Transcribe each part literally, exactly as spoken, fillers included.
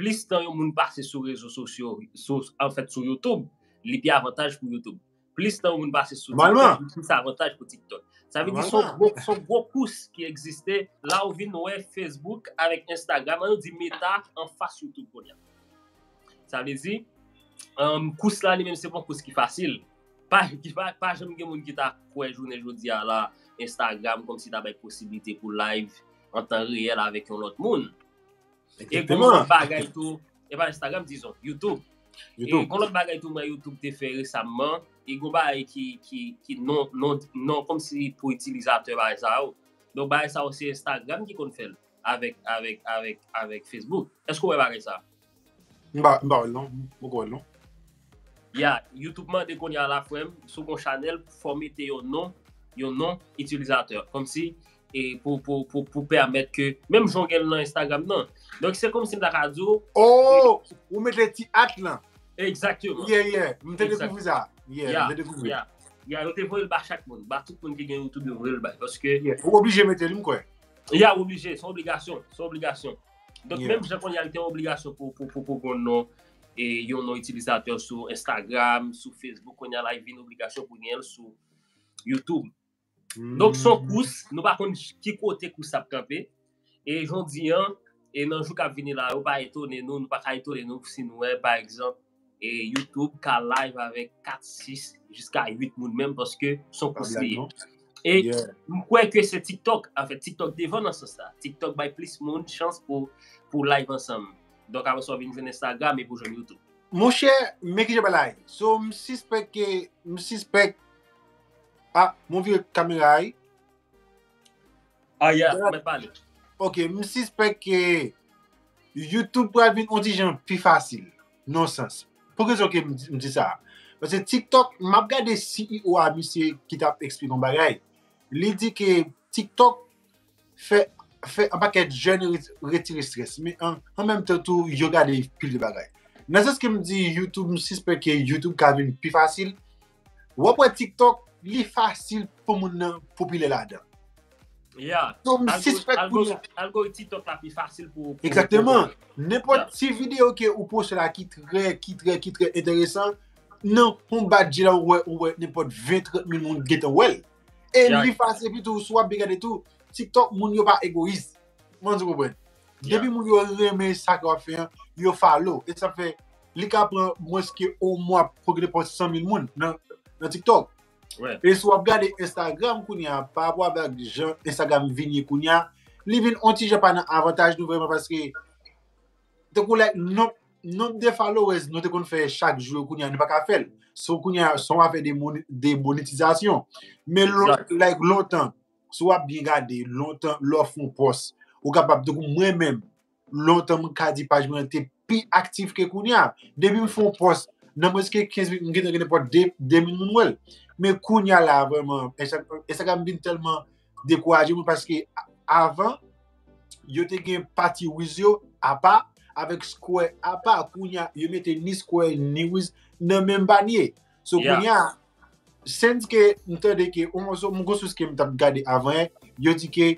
plis tan yon moun pase sou rezo sosyo, sou, anfèt, sou YouTube, li pi avantaj pou YouTube. Plis tan yon moun pase sou TikTok, li plis avantaj pou TikTok. Sa vle di se yon gwo, se yon gwo kous ki egziste. La ou vin wè Facebook avèk Instagram, an nou di Meta anfas YouTube kounye a. Sa vle di, um, kous la li menm se pa yon kous ki fasil. Pa, ki pa, pa janm gen moun ki ta kwè jounen jodi a la, Instagram kòmsi ta bay posiblite pou live an tan reyèl avèk yon lòt moun. E gon lòt bagay tou, e pa Instagram, dizon, YouTube. E gon lòt bagay tou mwen YouTube te fè resamman, e gon bagay ki, ki, ki non, non, non kòmsi pou itilizatè bagay sa yo. Donk bagay sa yo se Instagram ki konn fè l avèk, avèk, avèk, avèk Facebook. Èske w wè bagay sa? M pa, m pa wè l non, m poko wè l non. Ya, YouTube mande kounye a la frè m, si w gon chanèl, fò w mete yon non, yon non itilizatè. Kòmsi e pou, pou, pou, pou pèmèt ke, menm jan w gen l nan Instagram nan. Donk se kòmsi m ta ka di w. Oh, ou mete ti at lan. Egzakteman. Yeah, yeah. M te dekouvri sa. Yeah, m te dekouvri. Ya, yo te voye l ba chak moun, ba tout moun ki gen YouTube yo voye l bay. Paske. Yeah, ou oblije mete l, m kwè. Ya, oblije, se yon obligasyon, se yon obligasyon. Donk menm jan kounye a li te yon obligasyon pou, pou, pou, pou gon non, e yon non itilizatè sou Instagram, sou Facebook, kounye a la li vin obligasyon pou gen l sou YouTube. Donk se yon kous, nou pa konn ki kote kous sa ap kanpe. E jodi an, e nan jou k ap vini la yo, pa etone nou, nou pa ka etone nou si nou wè pa egzanp, e YouTube ka live avèk kat, sis, jiska uit moun menm paske se yon kous li ye. E m kwè ke se TikTok, anfèt TikTok devan nan sans la. TikTok bay plis moun chans pou, pou live ansanm. Donk apre sa w vin jwenn Instagram epi w jwenn YouTube. Monchè, men kijan bagay. So, m sispèk ke, m sispèk. Ah, mwen vire kamera a wi. Ah, yeah, mwen pale. Ok, m sispèk ke YouTube pral vin yon ti jan pi fasil, nan sans. Pou ki rezon ke m di sa? Paske TikTok, m ap gade C E O a misye ki t ap eksplike yon bagay. Li di ke TikTok fè, fè yon pakèt jèn retire strès, men an, an menm tan tou, yo gade pil de bagay. Nan sans ke m di YouTube, m sispèk ke YouTube ka vin pi fasil. W ap wè TikTok, li fasil pou moun nan popilè ladan. Yeah. So, m sispèk pou algoritm TikTok la pi fasil pou. Egzakteman. Nenpòt ti videyo ke ou poste la ki trè, ki trè, ki trè enteresan, nan yon bat je la ou wè, ou wè nenpòt ven, trant mil moun gentan wè l. E li fasil epi tou, si w ap byen gade tou, TikTok, moun yo pa egoyis. Mwen di w konprann. Depi moun yo renmen sa ke w ap fè an, yo follow. E sa fè, li ka pran mwens ke yon mwa pou gen nenpòt san mil moun nan, nan TikTok. E si w ap gade Instagram kounye a, pa rapò avèk jan Instagram vin ye kounye a, li vin yon ti jan pa nan avantaj nou vrèman paske, tankou like, nonb, nonb de followers nou te konn fè chak jou yo kounye a, nou pa ka fè l. So kounye a, se yon afè de moni-, de monetizasyon. Men lon-, like, lontan, si w ap byen gade, lontan, lè w fè yon pòs, ou kapab, tankou mwen menm, lontan m ka di paj mwen te pi aktif ke kounye a. Depi m fè yon pòs, nan mwens ke kenz minit, m gentan gen nenpòt de, de mil moun wè l. Men kounye a la, vrèman, Insta-, Instagram vin tèlman dekouraje mwen paske a-, avan, yo te gen pati Reels yo apa, avèk Square apa. Kounye a, yo mete ni Square, ni Reels nan menm panye. So, kounye a, sense ke m tande ke, yon mòso, m gon sous ke m t ap gade avan, yo di ke,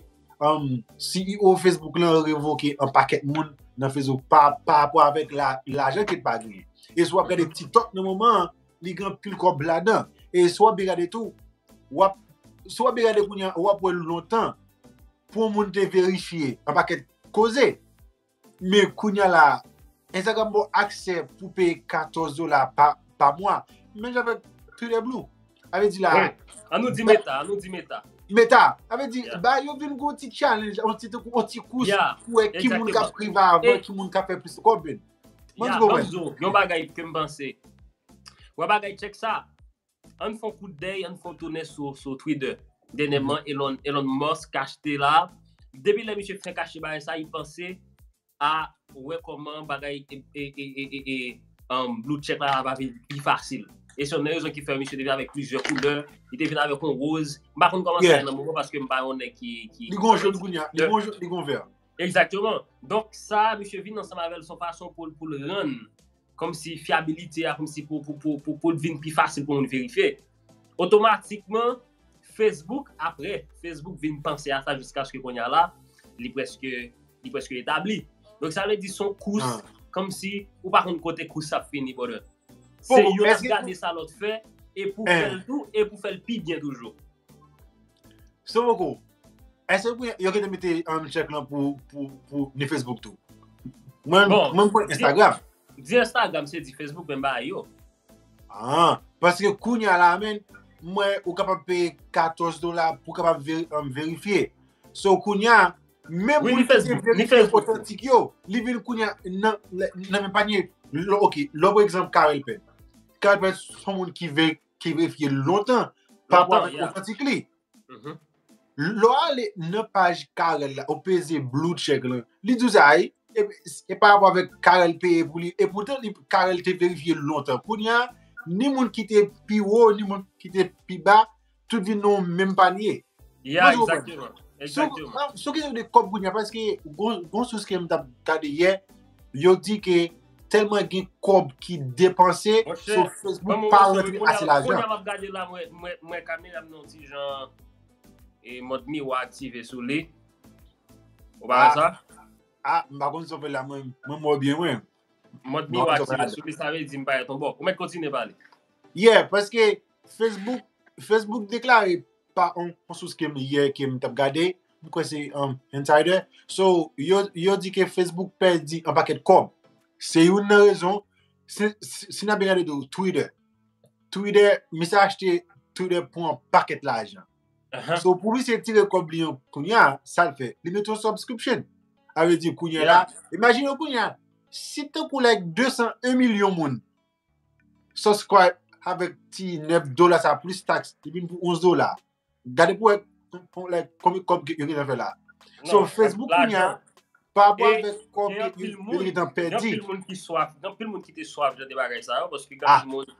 um, C E O Facebook lan revoke yon pakèt moun nan Facebook pa, pa rapò avèk la, lajan ke l pa genyen. E si w ap gade TikTok nan moman an, li gen anpil kòb ladan. E si w ap byen gade tou, w ap, si w ap byen gade kounye a, w ap wè lontan pou yon moun te verifye yon pakèt koze. Men kounye a la, Instagram ba w aksè pou peye katòz dola pa, pa mwa. Menm jan avèk Twitter Blue. Sa vle di la. An nou di Meta, an nou di Meta. Meta. Sa vle di, ba yo vin gon ti challenge, yon ti, yon ti kous pou wè ki moun k ap rive avan, ki moun k ap fè plis kòb. Mwen di w, yon bagay ke m panse. Wè bagay check sa. Ann fè yon kout dèy, ann fè yon tounen sou, sou Twitter. Dènyèman, Elon, Elon Musk achte la. Depi lè misye fenk achte bagay sa, li panse a wè kòman bagay e, e, e, e, e, e, um, blue check la va vin pi fasil. E se youn nan rezon ki fè misye te vin avèk plizyè koulè. Li te vin avèk yon woz. M pa konn kòman sa ye nan moman paske m pa yon nèg ki, ki. Li gon jòn kounye a, li gon jòn, li gon vè. Egzakteman. Donk sa, misye vin ansanm avè l, se yon fason pou l, pou l rann kòmsi fyabilite a, kòmsi pou, pou, pou, pou, pou l vin pi fasil pou moun verifye. Otomatikman, Facebook, apre, Facebook vin panse a sa jiskaske kounye a la, li prèske, li prèske etabli. Donk, sa vle di se yon kous kòmsi ou pa konn kote kous sa ap fini, brother. Se yo n ap gade sa lòt fè, e pou fè l tou, e pou fè l pi byen toujou. So Poko, èske yo gentan mete um, tchèk lan pou, pou, pou ni Facebook tou? Mwen, mwen mwen Instagram. Di Instagram se di Facebook menm bagay yo. Ah, paske kounya la men, mwen ou kapab peye katòz dola pou kapab veri, um, verifye. So kounya, menm moun ki te verifye otantik yo, li vin kounya nan, nan men panye. Ok, lò pa egzanp Karel Pen. Karel Pen se yon moun ki ve ki verifye lontan pa rapò avèk otantik li. Lè w ale nan paj Karel la, ou peze blue check lan, li di w sa wi, e, e pa rapò avèk Karel peye pou li, e poutan li Karel te verifye lontan. Kounya, ni moun ki te pi wo, ni moun ki te pi ba, tout vin nan menm panye. Yeah, exactement. So ki se de kòb kounya, paske gon sous ke m t ap gade yè, yo di ke tèlman gen kòb ki depanse sou Facebook pa rantre ase lajan. Kounye a m ap gade la, mwen kamera m nan yon ti jan e mòd miwa aktive sou li. Ou pa wè sa? Ah, m pa konn sa w fè la, mwen mò byen mwen. Mòd miwa aktive sou li, sa vle di m parèt yon bò. Ou mèt kontinye pale. Yeah, paske Facebook, Facebook deklare pa yon sous ke m yè ke m t ap gade, m kwè se um, Insider. So, yo, yo di ke Facebook pèdi yon pakèt kòb. Se youn nan rezon, si, si, si n ap gade tou Twitter. Twitter, misye achte Twitter pou yon pakèt lajan. So, pou misye tire kòb li an kounya, sa l fè? Li mete yon subscription. Sa vle di kounya la, imajine kounya, si tankou like de san en milyon moun subscribe avèk ti nèf dola sa plis taks, li vin pou onz dola. Gade pou wè konbyen kòb yo gentan fè la. So Facebook kounya pa bò avèk kòb yo gentan pèdi. Gen anpil moun ki swaf, gen anpil moun ki te swaf jan de bagay sa yo, paske gen anpil moun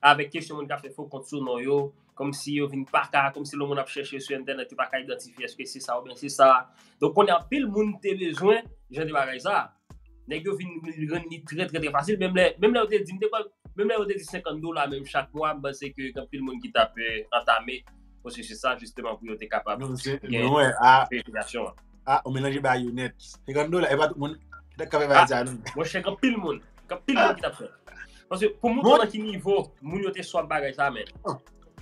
avèk kesyon moun k ap fè fo kont sou non yo, kòmsi yo vin pa ka, kòmsi lè moun ap chèche sou entènèt yo pa ka idantifye èske se sa oubyen se sa. Donk konnen anpil moun te bezwen jan de bagay sa. Nèg yo vin rann li trè trè trè fasil. Menm lè, menm lè yo te di, m te kwè, menm lè yo te di senkant dola menm chak mwa, m panse ke gen anpil moun ki t ap antame pwosesis sa jisteman pou yo te kapab gen verifikasyon an. Ah, ou melanje bagay yo nèt. Senkant dola, e pa tout moun ki t ap ka fè bagay sa non. Monchè, gen anpil moun, gen anpil moun ki t ap fè. Paske pou montre nan ki nivo moun yo te swaf bagay sa men.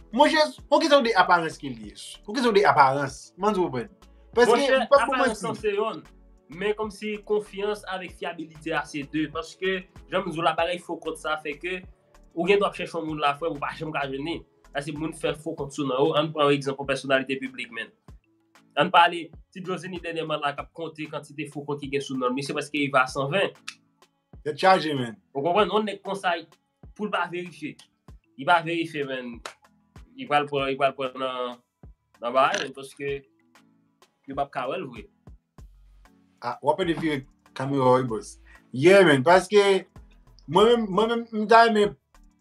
Monchè, yon kesyon de aparans ke l ye. Yon kesyon de aparans. Mwen di w konprann. Paske m p ap ba w manti. Men kòmsi konfyans avèk fyabilite a se de. Paske, jan m di w la, bagay fo kont sa fè ke ou gen dwa ap chèche yon moun la, frè m, ou pa janm ka jwenn li. Paske moun fè fo kont sou non yo. Ann pran egzanp yon pèsonalite piblik, men. Ann pale, Ti Djozeni dènyèman la k ap konte kantite fo kont ki gen sou non l. Misye prèske rive a san ven. Tèt chaje, men. Ou konprann? Yon nèg konsa, pou l pa verifye. Li pa verifye, men. Li pral pran, li pral pran nan, nan bagay, men, paske yo p ap ka wè l vre. Ah, w ap pede vire kamera w wi, bòs. Yeah, man, paske mwen menm, mwen menm, m ta renmen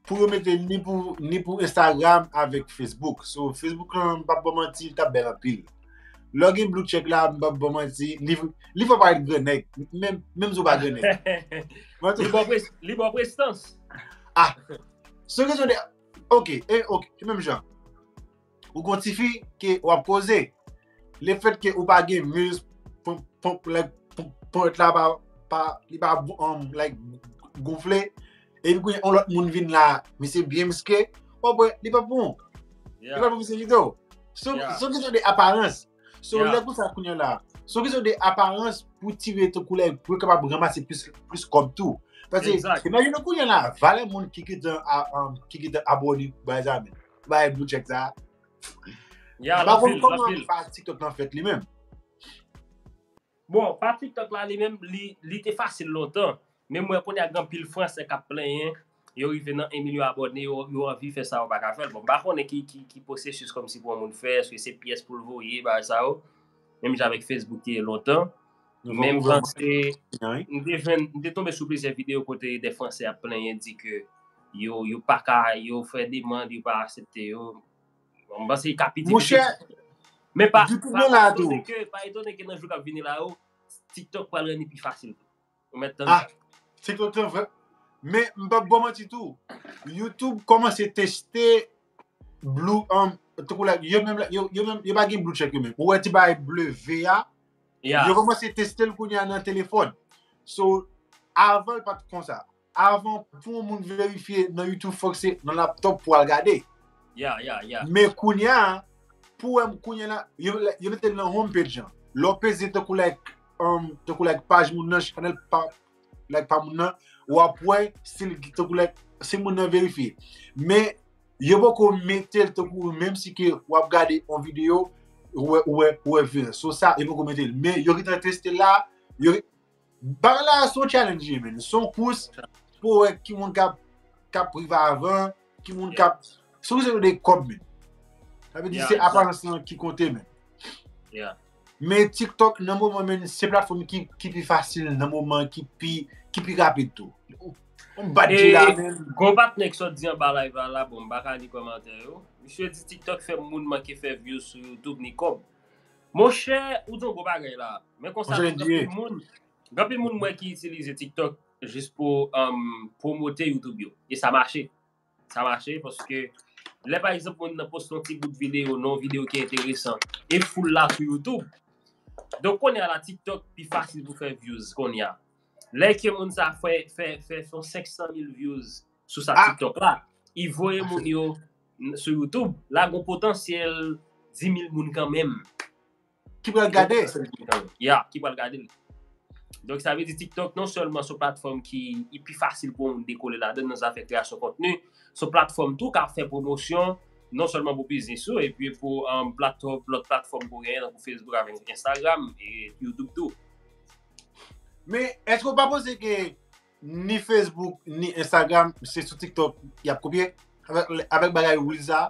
pou yo mete ni pou, ni pou Instagram avèk Facebook. So, Facebook lan, m p ap ba w manti, li t ap bèl anpil. Lè w gen blue check la, m p ap ba w manti, li, li fè w parèt gran nèg. Menm, menm si w pa gran nèg. Li ba w pres-, li ba w prestans. Ah, se yon kesyon de, ok, e, ok, e menm jan. Ou gon tifi ke w ap koze. Lefètke ou pa gen muz, pon, pon, like, pon, ponyèt la pa, pa, li pa, um, like, gonfle. Epi kounye a, yon lòt moun vin la, misye byen miske, w ap wè, li pa pou ou. Li pa pou misye ditou. Se, se yon kesyon de aparans. So, lè konsa kounye a la, se yon kesyon de aparans pou tire tankou lè, pou yo kapab ranmase plis, plis kòb tou. Paske, imajine kounye a la, valè moun ki gentan a, um, ki gentan abòne bay sa menm. Bay blue check sa. M pa konn kòman pa TikTok lan fèt li menm. Bon, pa TikTok la li menm, li, li te fasil lontan. Men m wè kounye a gen anpil Fransè k ap plenyen, yo rive nan en milyon abòne, yo, yo anvi fè sa, yo pa ka fè l. Bon, m pa konnen ki, ki, ki pwosesis kòmsi pou yon moun fè, èske se pyès pou l voye, bagay sa yo. Menm jan avèk Facebook te ye lontan. Men m panse, m te jwenn, m te tonbe sou plizyè videyo kote de Fransè ap plenyen, di ke yo, yo pa ka, yo fè demann, yo pa aksepte yo. Bon, m panse li ka piti, piti. Men pa, pa, pa etone ke, pa etone ke nan jou k ap vini la yo, TikTok pral rann li pi fasil tou. Ou mèt tande. Ah, TikTok lan vrè. Men, m p ap ba w manti tou. YouTube kòmanse teste blue, um, tankou la, yo menm, yo, yo menm, yo pa gen blue check yo menm. Ou wè ti bagay ble ve a, yo kòmanse teste l kounye a nan telefòn. So, Avan, li pa t konsa. Avan, pou yon moun verifye nan YouTube, fòk se nan laptop pou al gade. Yeah, yeah, yeah. Men kounye a, pou wè m kounye a la, yo, yo mete l nan home page an. Lè w peze tankou like, um, tankou like paj moun nan, chanèl pa, like pa moun nan, w ap wè si l tankou like, si moun nan verifye. Men, yo poko mete l tankou, menm si ke w ap gade yon videyo, ou wè, ou wè, ou wè views. So sa, yo poko mete l. Men, yo gentan teste l la, yo, bagay la se yon challenge, men. Se yon kous pou wè ki moun k ap, k ap rive avan, ki moun k ap. Se yon kesyon de kòb, men. Sa vle di se aparans lan ki konte, men. Yeah. Men TikTok, nan moman, men, se platfòm ki, ki pi fasil, nan moman, ki pi, ki pi rapid tou. Yon bad G la, men. Gon patnè k sot di anba live la, la, bon, m pa ka li kòmantè yo. Misye di TikTok fè moun manke fè views sou YouTube ni kòb. Monchè, ou di yon gwo bagay la. Men konsa, gen anpil moun, gen anpil moun mwen ki itilize TikTok jis pou um, pwomote YouTube yo. E sa mache. Sa mache paske lè pa egzanp moun nan poste yon ti bout videyo, non, videyo ki enteresan, e foul la sou YouTube. Donk kounye a la TikTok pi fasil pou fè views kounye a. Lè ke moun sa fè fè fè fè yon senk san mil views sou sa TikTok la, i voye moun yo sou YouTube, la gon potansyèl dis mil moun kanmenm. Ki pral gade. Ya, ki pral gade l. Donk sa vle di TikTok non sèlman se yon platfòm ki i pi fasil pou moun dekole ladan nan zafè kreyasyon kontni, se yon platfòm tou k ap fè pwomosyon non sèlman pou biznis ou epi pou um, platfòm lòt platfòm pou genyen tankou Facebook avèk Instagram e YouTube tou. Men èske w pa panse ke ni Facebook ni Instagram se sou TikTok y ap kopye avèk, avèk bagay Reels sa?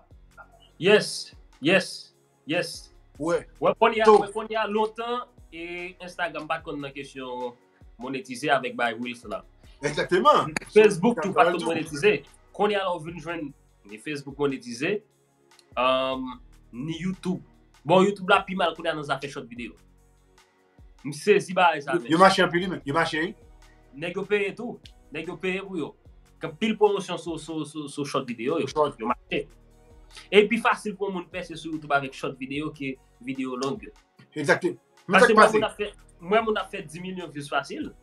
Yes, yes, yes. Wè. Wè kounye a, wè kounye a lontan e Instagram pa t konn nan kesyon monetize avèk bay Reels la. Egzakteman. Facebook tou pa t konn monetize. Kounye a la ou vin jwenn ni Facebook monetize, um, ni YouTube. Bon, YouTube la pi mal kounye a nan zafè short videyo. M sezi bagay sa. Yo mache anpil, wi, men. Yo mache, wi. Nèg yo peye tou. Nèg yo peye pou yo. Gen pil pwomosyon sou sou sou sou short videyo yo. Yo mache. E pi fasil pou yon moun pèse sou YouTube avèk short videyo ke videyo long yo. Egzakte. Paske mwen moun ap fè mwen moun ap fè dis milyon views fasil.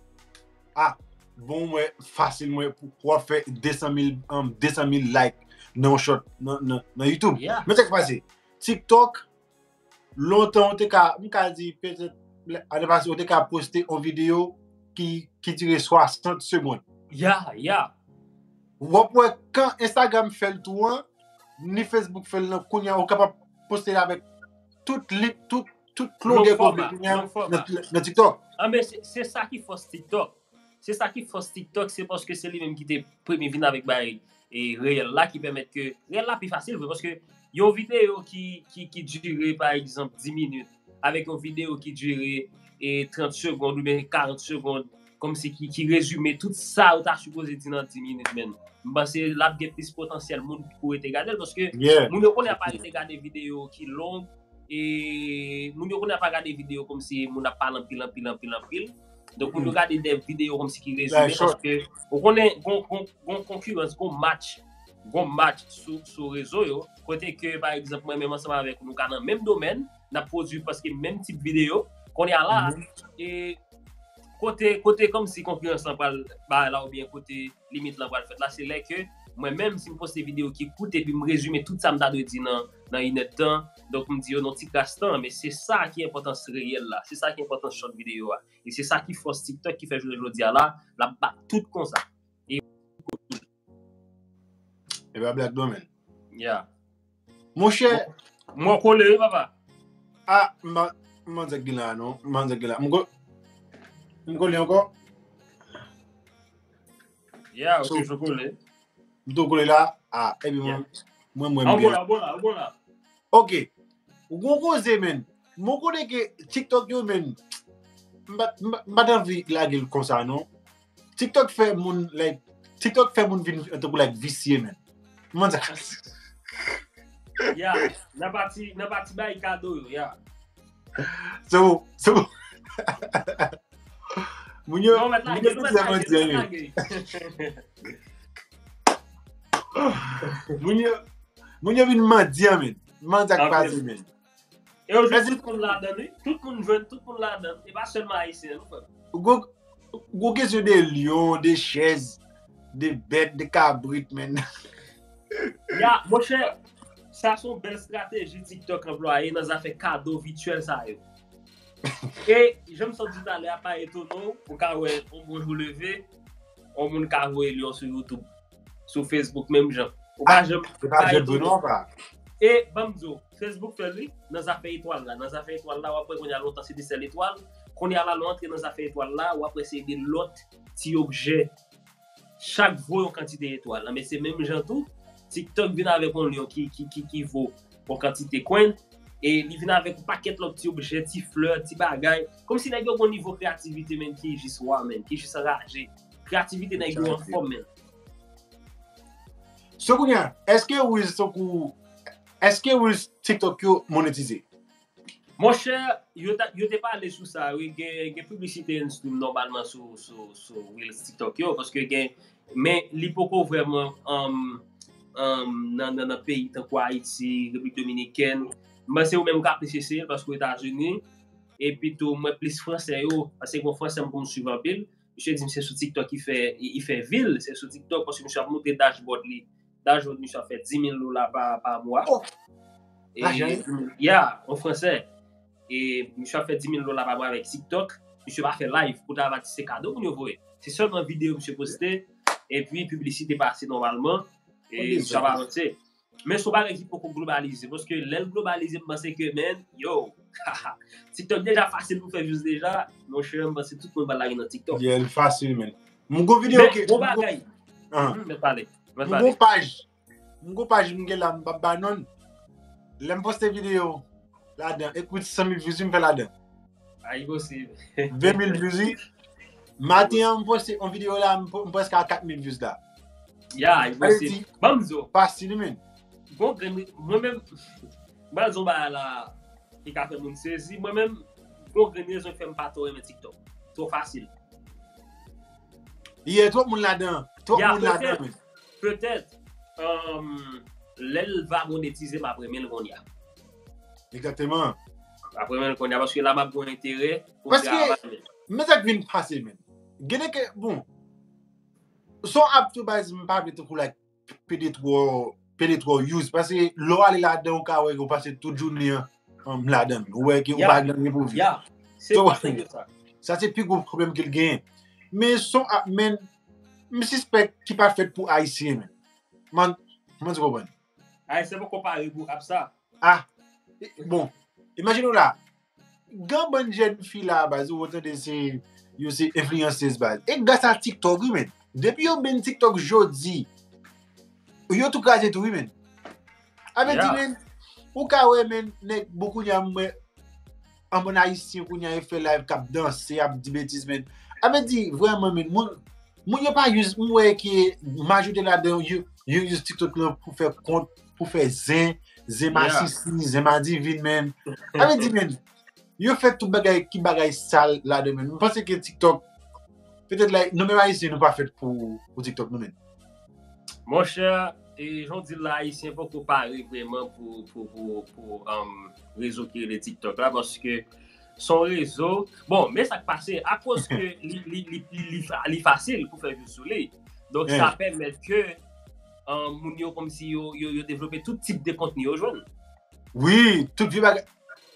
Ah, bon, mwen fasil mwen pou w ap fè de san mil, um, de san mil like nan yon short nan, nan, nan YouTube. Yeah. Men sa k pase. TikTok, lontan ou te ka, m ka di petèt ane pase ou te ka poste yon videyo ki, ki dire swasant segonn. Yeah, yeah. W ap wè kan Instagram fè l tou an, ni Facebook fè l nan kounye a, ou kapab poste l avèk tout li, tout, tout longè kounye a nan TikTok. Ah, men se sa ki fòs TikTok. Se sa ki fòs TikTok, se paske se li menm ki te premye vin avèk bagay e reel la ki pèmèt ke reel la pi fasil vre paske yon videyo ki ki ki dire pa egzanp dis minit avèk yon videyo ki dire e trant segonn oubyen karant segonn kòmsi ki ki rezime tout sa ou ta sipoze di nan dis minit menm. M panse l ap gen plis potansyèl moun pou rete gade l paske moun yo konnen ap rete gade videyo ki long e moun yo konnen ap gade videyo kòmsi moun ap pale anpil anpil anpil anpil. Donk moun yo gade de videyo kòmsi ki rezime paske ou konnen gon gon gon konkirans, gon match, gon match sou sou rezo yo kote ke pa egzanp mwen menm ansanm avèk ou nou ka nan menm domèn, n ap pwodui prèske menm tip videyo kounye a la e kote kote kòmsi konkirans lan pral bagay la oubyen kote limit lan pral fèt la se lè ke mwen menm si m poste videyo ki kout epi m rezime tout sa m ta dwe di nan nan inèdtan, donk m di yo nan ti kras tan men se sa ki enpòtans reyèl la, se sa ki enpòtans short videyo a. E se sa ki fòs TikTok ki fè jounen jodi a la l ap bat tout konsa. E pa blag non men. Yeah. Monchè. Mwen kole wi papa. Ah, m pa m pa di gen la non. M pa di gen la. M ko m kole ankò. Yeah, ok, je kole. M tou kole la. Ah, epi mwen mwen mwen byen. Bon la, bon la, bon la. Ok. Ou gon koze men. Mwen konnen ke TikTok yo men. M pa m pa t anvi lage l konsa non. TikTok fè moun like TikTok fè moun vin tankou like visye men. Mwen sa. Ya, nan pati nan pati bay kado yo, ya. So, so moun yo Non, mèt lage, nou mèt lage, nou mèt lage. Moun yo moun yo vin mandyan men. Mandyak pase men. E yo jwenn tout moun ladan wi. Tout moun jwenn, tout moun ladan. E pa sèlman ayisyen non frè. Ou gon Gwo kesyon de lyon, de chèz, de bèt, de kabrit, men. Ya, monchè, sa se yon bèl estrateji TikTok anplwaye nan zafè kado vityèl sa yo. E, jan m sot di talè a, pa etone w, ou ka wè yon bon jou leve, yon moun ka voye lyon sou YouTube, sou Facebook, menm jan. Ou pa janm, Se pa jèt vre non, pa. E, ban m di w, Facebook fè l wi, nan zafè etwal la. Nan zafè etwal la, w ap wè kounye a lontan se de sèl etwal. Kounye a la, lè w antre nan zafè etwal la, w ap wè se de lòt ti objè. Chak vo yon kantite etwal. Men se menm jan tou, TikTok vin avèk yon lyon ki, ki, ki, ki vo yon kantite kwen. E li vin avèk yon pakèt lòt ti objè, ti flè, ti bagay. Kòmsi nèg yo gon nivo kreyativite, men ki jis wa, men ki jis anraje. Kreyativite nèg yo anfòm, men. So kounye a, èske Reels tankou, èske Reels TikTok yo monetize? Monchè, yo, ta, yo te pale sou sa, wi. Gen, gen piblisite in stream nòmalman sou, sou, sou Reels TikTok yo, paske gen, men li poko vrèman um, um, nan, nan, nan peyi tankou Ayiti, Repiblik Dominikèn. M panse ou menm ka plis eseye l paske Etazini, epi tou mwen plis fransè yo, paske gon fransè m konn swiv anpil. Misye di m se sou TikTok li fè, li, li fè vi l, se sou TikTok, paske misye ap montre dashboard li. Dashboard misye ap fè dis mil dola pa, pa mwa. Oh. E, ya, an fransè. E misye ap fè dis mil dola pa mwa avèk TikTok. Misye pa fè live pou ta va di se kado moun yo voye. Se sèlman videyo misye poste, epi piblisite pase nòmalman, e misye ap avanse. Men se yon bagay ki poko globalize, paske lè l globalize, m panse ke, men, yo, TikTok deja fasil pou fè views deja, monchè, m panse tout moun pral lage nan TikTok. Yeah, l fasil, men. M gon videyo ke. Bon bagay. Mèt pale. Mèt pale. M gon paj. M gon paj m gen la, m p ap ba non. Lè m poste videyo ladan, e kout san mil views m fè ladan. A, imposib. Ven mil views, wi. Maten an, m poste yon videyo la, m prèske a kat mil views la. Ya, imposib. Ban m di w. Fasil, men. Bon, grenn, mwen menm, m pral di w bagay la, ki ka fè moun sezi. Mwen menm, bon, grenn rezon ki fè m pa twò renmen TikTok. Twò fasil. Yeah, twòp moun ladan. Twòp moun ladan, men. Petèt, um, lè l va monetize, m ap renmen l kounye a. Egzakteman. M ap renmen l kounye a, paske la m ap gen enterè pou travay, men. Men sa k vin pase, men. Gen de ke, bon, son ap tou baz, m pa vle tankou like, pede twò, pede twò use. Paske lè w ale ladan, ou ka wè ou pase tout jounen an ladan. Ou wè ke ou pa gen anyen pou viv. Ya, se pwoblèm yo sa. Sa se pi gwo pwoblèm ke l genyen. Men son ap, men, m sispèk ki pa fèt pou Ayisyen, men. Man, man di konprann. Ayisyen poko pare pou ap sa. Ah, bon, imajine w la, gen bann jèn fi la, baz, ou tande se, yo se enfliyansez, baz. E gras a TikTok, wi, men. Depi yo benn TikTok jodi, yo tou kraze tou, wi, men. A vle di, men, ou ka wè, men, nèg, bon, kounye a, mwen, an bann Ayisyen, kounye a, yo fè live, k ap danse, ap di betiz, men. A vle di, vrèman, men, moun, moun yo pa use, m wè ke majorite ladan yo, yo use TikTok lan pou fè kont, pou fè zen, zen masisi, zen madivin, men. A vle di, men, yo fè tout bagay ki bagay sal ladan, men. M panse ke TikTok, petèt, like, nou menm Ayisyen, nou pa fèt pou, pou TikTok, nou menm. Monchè, e jan w di l la, Ayisyen poko pare vrèman pou, pou, pou, pou um, rezo ki rele TikTok la, paske se yon rezo. Bon, men sa k pase, akoz ke li, li, li, li, li, li fasil pou fè view sou li. Donk, sa pèmèt ke um, moun yo kòmsi yo, yo, yo devlope tout tip de kontni yo jwenn. Wi, tout vye bagay.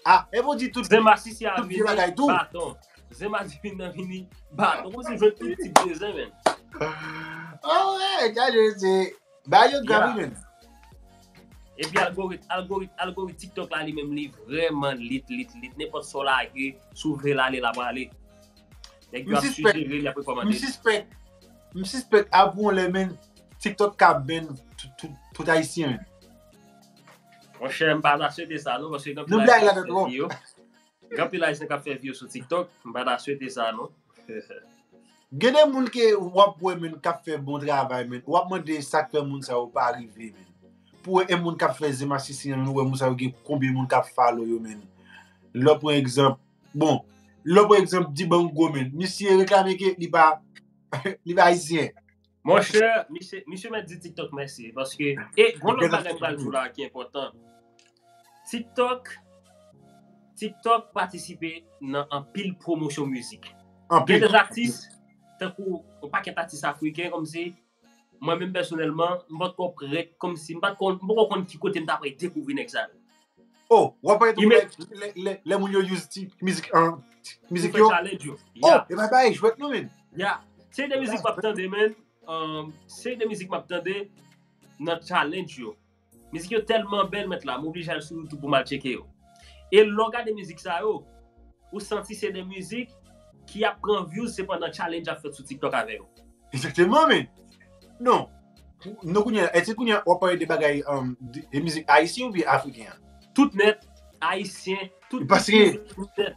Ah, e pou di tout, Zen masisi a tout vye vini bagay tou. Baton. Zen masisi nan vini baton. Kòmsi jwenn tout tip de zen, men. Oh, ouais, gade, se bagay yo grav, wi, men. Epi algorit, algorit, algorit TikTok la li menm li vrèman lit, lit, lit. Nenpòt sa w lage, si w vle l ale, l ap ale. Nèg yo M ap sispèk, sijere, li ap m rekòmande. sispèk, m sispèk apre yon lè, men, TikTok ka ban tout, tout, tout Ayisyen, men. Monchè, m pa ta swete sa, non, paske gen Nou anpil blage Ayisyen ladan k ap fè twòp. Videyo. Gen anpil Ayisyen k ap fè videyo sou TikTok, m pa ta swete sa, non. Gen de moun ke w ap wè, men, k ap fè bon travay, men. W ap mande sa k fè moun sa yo pa rive, men. Pou wè, e moun k ap fè zen masisi an, nou wè moun sa yo gen konbyen moun k ap follow yo, men. Lè w pran egzanp, bon, lè w pran egzanp Dibango, men. Misye reklame ke li pa, li pa Ayisyen. Monchè, misye, misye mèt di TikTok mèsi, paske, e, gon lòt bagay m pral di w la ki enpòtan. TikTok, TikTok patisipe nan anpil pwomosyon mizik. Gen Anpil. de atis, tankou yon pakèt atis afriken, kòmsi, mwen menm pèsonèlman, m pa t ko prèt, kòmsi, m pa t ko, m poko konn ki kote m ta pral dekouvri nèg sa yo. Oh, w ap pale tou lè, lè, lè, lè moun yo use ti mizik an mizik yo. Challenge yo. Oh, e pa bay jwèt non men. Yeah. Se de mizik m ap tande men. Um, se de mizik m ap tande nan challenge yo. Mizik yo tèlman bèl mèt la, m oblije al sou YouTube pou m al tcheke yo. E lè w gade mizik sa yo, ou santi se de mizik ki ap pran views se pandan challenge ap fèt sou TikTok avè yo. Egzakteman men. Non. Nou kounye a, èske kounye a w ap pale de bagay um, de, de mizik ayisyen oubyen afriken an? Tout nèt, ayisyen, tout Paske tout nèt.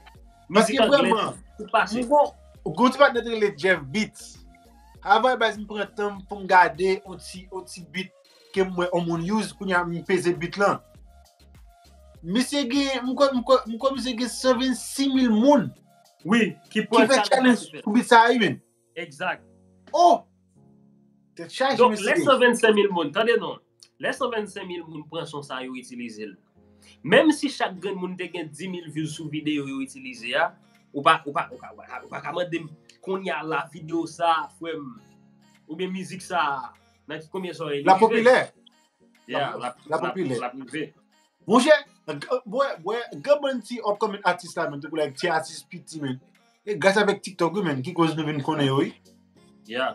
Paske Mizik anglè, vrèman, tout pase. M gon gon ti patnè te rele Jeff Beats. Avan baz m pran tan m pou m gade on ti on ti beat ke m wè on moun use kounye a m peze beat lan. Misye gen m kwè m kwè m kwè misye gen san vennsis mil moun Wi, ki ki fè challenge pou beat sa a wi men. Egzak. Oh! Tèt chaje Donk lè mesye. San vennsenk mil moun, tande non. Lè san vennsenk mil moun pran son sa yo itilize l. Menm si chak grenn moun te gen dis mil views sou videyo yo itilize a, ou pa ou pa ou pa ou pa ka mande m kounye a la videyo sa frè m oubyen mizik sa nan ki konbyen sa yo La popilè. Yeah, La- la popilè. La prive. Monchè, bwè bwè gran bann ti upcoming atis la men tankou like ti atis piti men. E gras avèk TikTok wi men ki koz nou vin konnen yo wi. Yeah.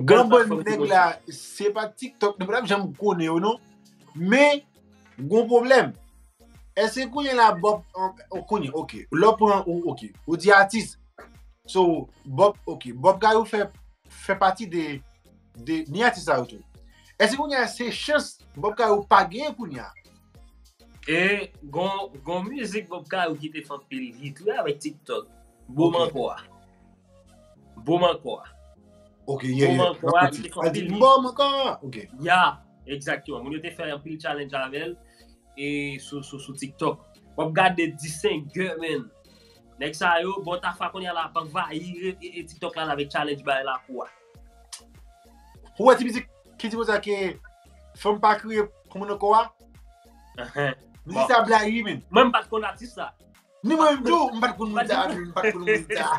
Gran bann nèg la se pa TikTok nou pa t ap janm konnen yo non. Men gon pwoblèm. Èske kounye la Bob kounye ok lè w pran ou ok ou di atis. So Bob ok Bob Kayou fè fè pati de de ni atis sa yo tou. Èske kounye a se chans Bob Kayou pa genyen kounye a? E gon gon mizik Bob Kayou ki te fè anpil hit wi avèk TikTok. Bom ankò a. Bom ankò a. Ok, yeah, yeah. Bom ankò a, li te fè anpil hit. Bom ankò a. Ok. Ya, egzakteman. Moun yo te fè anpil challenge avè l e sou sou sou TikTok. W ap gade disengè men. Nèg sa yo, bon ta fwa kounye a la ap anvayi e, e, e TikTok la avèk challenge bay lakou a. Ou wè ti mizik ki di konsa ke fanm pa kriye pou moun nan kò a? Mizik sa blag wi men. Mwen m pa t konn atis sa. Ni mwen menm tou, m pa t konn moun sa, men m pa t konn moun sa.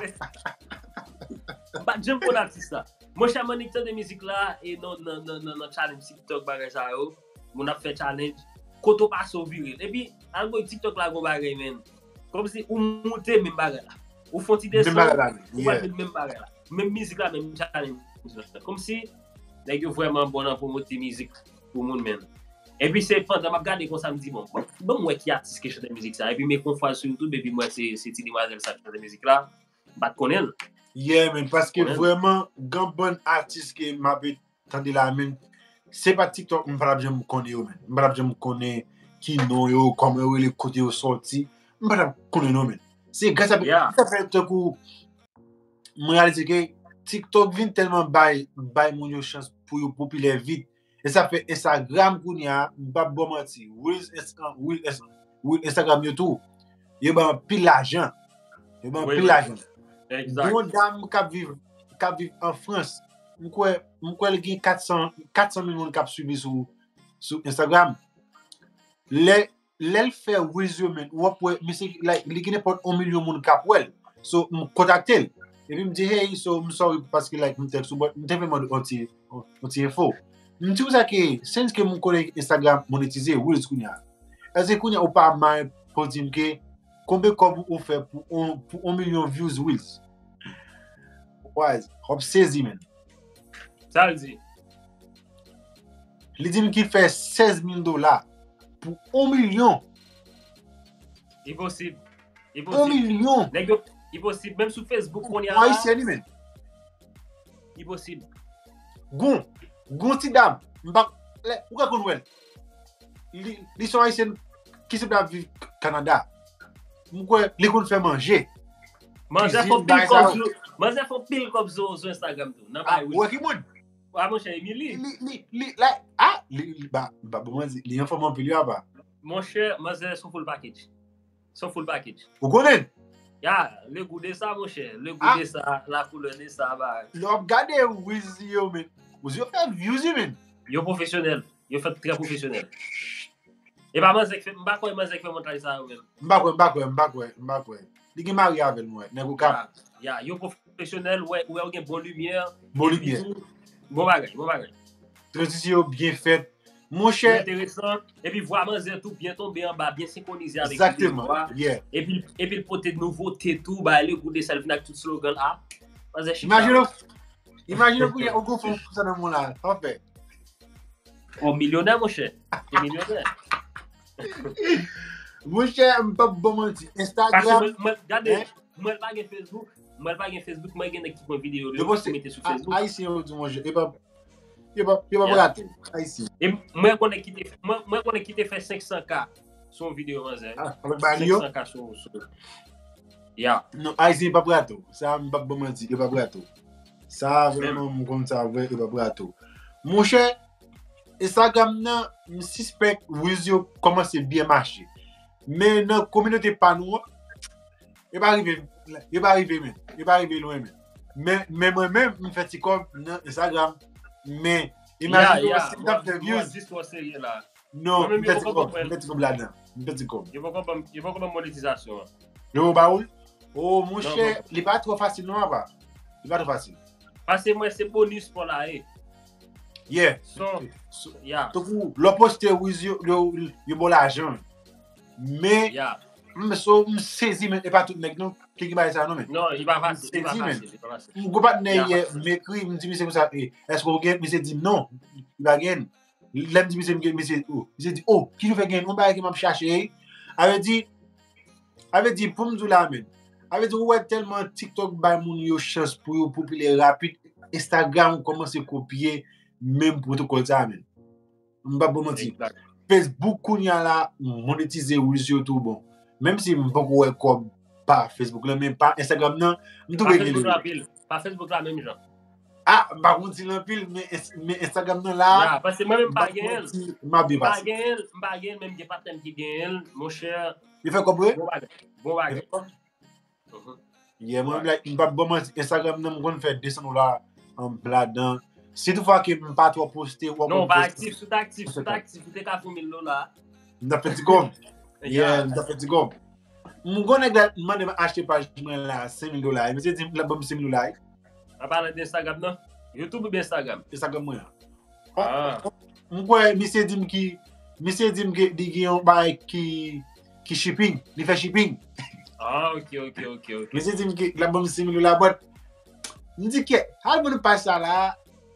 M pa t janm konn atis sa. Monchè m annik tande mizik la e nan nan nan nan nan challenge TikTok bagay sa yo. Moun ap fè challenge. Kote w pase w vire l. Epi algoritm TikTok la gon bagay men. Kòmsi ou moute menm bagay la. Ou fè yon ti desann, ou pral vin menm bagay la. Menm mizik la, menm challenge la. Kòmsi nèg yo vrèman bon nan pwomote mizik pou moun men. Epi se pandan m ap gade konsa m di bon, bon, bon m wè ki atis ki chante mizik sa. Epi m fè yon fwa sou YouTube epi m wè se se ti demwazèl sa ki chante mizik la. M pa t konnen l. Yeah men, paske vrèman gen bann atis ke m ape tande la men se pa TikTok m pa t ap janm konnen yo men. M pa t ap janm konnen ki non yo, kòman yo rele, kote yo sòti. M pa t ap konnen non men. Se gras a sa fè tankou m reyalize ke TikTok vin tèlman bay bay moun yo chans pou yo popilè vit. E sa fè Instagram kounye a, m p ap ba w manti, Reels Insta- Reels Insta- Reels Instagram yo tou, yo bay anpil lajan. Yo bay anpil lajan. Gen yon dam k ap viv k ap viv an Frans. M kwè m kwè l gen kat san kat san mil moun k ap swiv li sou sou Instagram. Lè lè l fè Reels yo men, w ap wè misye like li gen nenpòt yon milyon moun k ap wè l. So m kontakte l. Epi m di hey, so m sorry paske like m tèks ou, but m te vle mande yon ti yon ti enfo. M di konsa ke since ke m konnen Instagram monetize Reels kounye a, èske kounye a ou pa mare pou di m ke konbyen kòb ou fè pou yon pou yon milyon views Reels? Wise, w ap sezi men. Sa l di? Li di m ki fè sèz mil dola pou yon milyon. Iposib. Yon milyon. Nèg yo iposib. Menm sou Facebook kounye a la. Ayisyen li men. Iposib. Gon, gon ti dam. M pa lè ou ka konn wè l. Li li se yon ayisyèn ki se ap viv Kanada. M kwè li konn fè manje. Manzè fè pil kòb sou manzè fè pil kòb sou sou Instagram tou. Nan bay Ou wè ki moun? A monchè Emily. Li li li la a li li ba ba bon manzè li anfòm anpil wi apa. Monchè manzè se yon full package. Se yon full package. Ou konnen? Ya, le goût de ça monchè, le goût de ça, la couleur de ça ba. Lè w ap gade Reels yo men, Reels yo fè views wi men. Yo pwofesyonèl, yo fèt trè pwofesyonèl. E pa manzè k fè, m pa kwè manzè k fè montaj sa yo menm. M pa kwè, m pa kwè, m pa kwè, m pa kwè. Li gen mari avè l m wè, nèg Okap. Ya, yo pwofesyonèl, wè, wè, yo gen bon limyè. Bon limyè. Bon bagay, bon bagay. Tranzisyon yo byen fèt. Monchè. Enteresan. Epi vwa manzè tou byen tonbe anba, byen senkwonize avèk vwa. Epi, epi l pote nouvote tou, bay le gou de sèl vin ak tout slogan a. Manzè chita. Imajine, imajine kounye a, ou gon fon pou sa nan moun la. Sa w fè. O milyonè, monchè. Se milyonè. Monchè, m p ap ba w manti. Instagram. Mwen, gade, mwen pa gen Facebook. Mwen pa gen Facebook, mwen gen nèg ki pran videyo yo pou mete sou Facebook. Ayisyen yo di monchè, e pa e pa e pa rate. Ayisyen. E mwen konnen ki te mwen mwen konnen ki te fè senk san K sou yon videyo manzè. Avèk bali yo. Senk san K sou sou. Ya. Non, Ayisyen e pa rate. Sa m p ap ba w manti, e pa rate. Sa vrèman m konn sa vre, e pa rate. Monchè, Instagram nan, m sispèk Reels yo kòmanse byen mache. Men nan kominote pa nou an, yo pa rive, yo pa rive men, yo pa rive lwen men. Men, men mwen menm, m fè ti kòb nan Instagram. Men, imajine si m t ap fè views. Non, m pèdi kòb, m pèdi kòb ladan. M pèdi kòb. Yo poko ban m monetizasyon an. Yo ba ou l? O monchè, li pa twò fasil non apa. Li pa twò fasil. Pase mwen se bonis pou la ye. Yeah. So, yeah. Tankou lè w poste Reels yo, yo, yo ba w lajan. Men, yeah. M so, m sezi men, e pa tout nèg non ki gen bagay sa non men. Non, li pa fasil, li pa fasil, li pa fasil. M gwo patnè yè, m ekri, m di misye konsa, e, èske w gen? Misye di m non, li pa gen. Lè m di misye m gen, misye, o, misye di, o, kijan w fè gen yon bagay ke m ap chache, a vle di, a vle di, pou m di w la menm, a vle di, ou wè tèlman TikTok bay moun yo chans pou yo popilè rapid, Instagram kòmanse kopye menm pwotokòl sa a menm. M p ap ba w manti. Facebook kounye a la monetize Reels yo tou bon. Menm si m poko wè kòb pa Facebook la, men pa Instagram nan, m tou vle gen li. Pa Facebook la menm jan. Ah, m pa konn si l anpil, men men Instagram nan la. Ya, paske mwen menm m pa genyen l. M ap byen pase. M pa genyen l, m pa genyen l, men m gen patnè m ki genyen l, monchè. Li fè kòb vre? Bon bagay. Bon bagay. Yeah, mwen menm like, m p ap ba w manti, Instagram nan m konn fè de san dola ladan. Si toutfwa ke m pa twò poste, w ap wè m poste. Non, w pa aktif, si w t aktif, si w t aktif, ou te ka fè yon mil dola. M t ap fè ti kòb. Yeah, m t ap fè ti kòb. M gon nèg la mande m achte paj mwen la senk mil dola. Misye di l ap ban m senk mil dola. An palan de Instagram nan? YouTube oubyen Instagram? Instagram mwen an. Ah. M kwè misye di m ki, misye di m ke li gen yon bagay ki, ki shipping, li fè shipping. Ah, ok, ok, ok, ok. Misye di m ke l ap ban m senk mil dola, but m di ke al ban nou paj sa la,